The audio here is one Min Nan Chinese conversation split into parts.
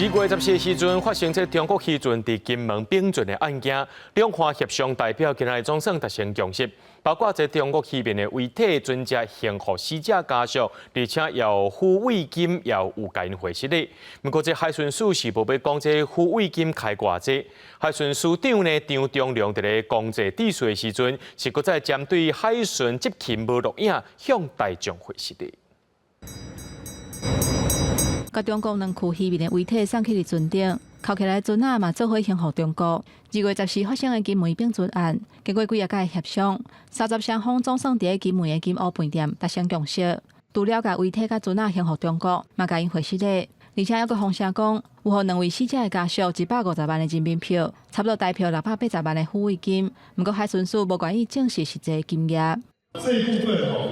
2月14時陣發生這中國漁船佇金門反船的案件，兩岸協商代表今仔日總算達成共識，包括這中國漁民的遺體船隻幸予死者家屬，而且有撫慰金也有共𪜶匯實的。毋過這海巡署是無欲講這撫慰金開偌濟。海巡署長呢張忠良佇咧公祭致辭的時陣，是閣再針對海巡執勤無錄影向大眾回實的。共中國兩區漁民的遺體送去佇船頂，扣起來船仔嘛做伙興予中國。2月14發生的金門反船案，經過幾仔工協商，三十雙方總算佇咧金門的金湖飯店達成共識。除了共遺體佮船仔興予中國，嘛共𪜶匯實的，而且猶閣放聲講，有予兩位死者的家屬150萬的人民票，差不多台票680萬的撫慰金。毋過海巡署無願意證實實際金額。這一部分哦，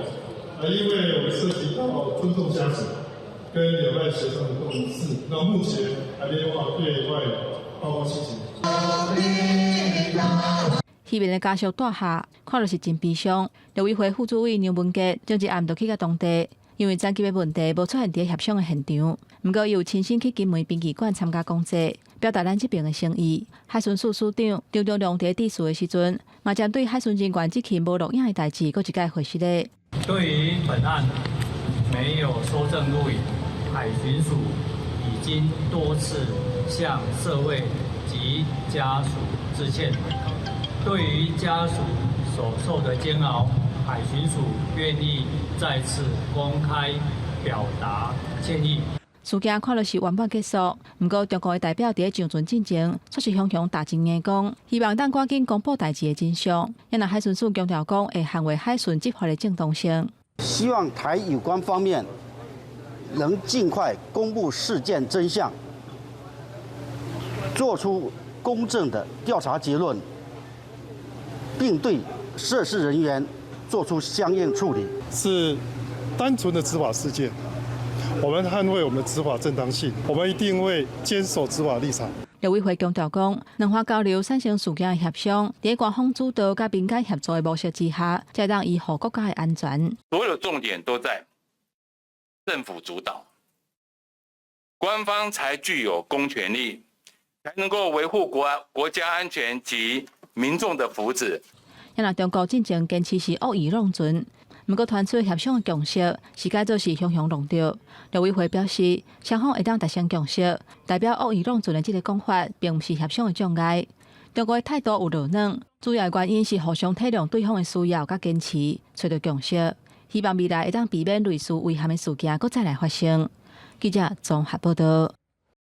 因為我們涉及到尊重家屬跟兩岸協商的共識，那目前還沒辦法對外曝光細節。漁民的家屬蹛下，看著是真悲傷。陸委會副主委梁文傑前一暗就去到當地，因為層級的問題無出現佇協商的現場。毋過伊有親身去金門殯儀館參加公祭，表達咱這邊的誠意。海巡署署長張忠良佇致辭的時陣，嘛針對海巡人員執勤無錄影的代誌，閣一擺回實咧。對於本案沒有搜證錄影，海巡署已經多次向社會及家屬致歉。對於家屬所受的煎熬，海巡署願意再次公開表達歉意。事件看落是圓滿結束，毋過中國的代表佇咧上船進前，卻是雄雄大聲硬講，希望當趕緊公布代誌的真相。也若海巡署強調講，會捍衛海巡執法的正當性。希望台有關方面能盡快公布事件真相，做出公正的調查結論，並對涉事人員做出相應處理。是單純的執法事件，我們捍衛我們的執法正當性，我們一定會堅守執法立場。陸委會強調講，兩岸交流產生事件的協商，佇官方主導佮民間協作的模式之下，才當維護國家的安全。所有重點都在政府主導，官方才具有公權力，才能夠維護國家安全及民眾的福祉。若中國進前堅持是惡意弄船，毋過傳出協商的共識，是改做是雄雄弄著。陸委會表示，雙方會當達成共識，代表惡意弄船的這个講法，並毋是協商的障礙。中國的態度有落軟，主要原因是互相體諒對方的需要佮堅持，揣著共識，希望未來會當避免類似遺憾的事件閣再來發生。記者綜合報道。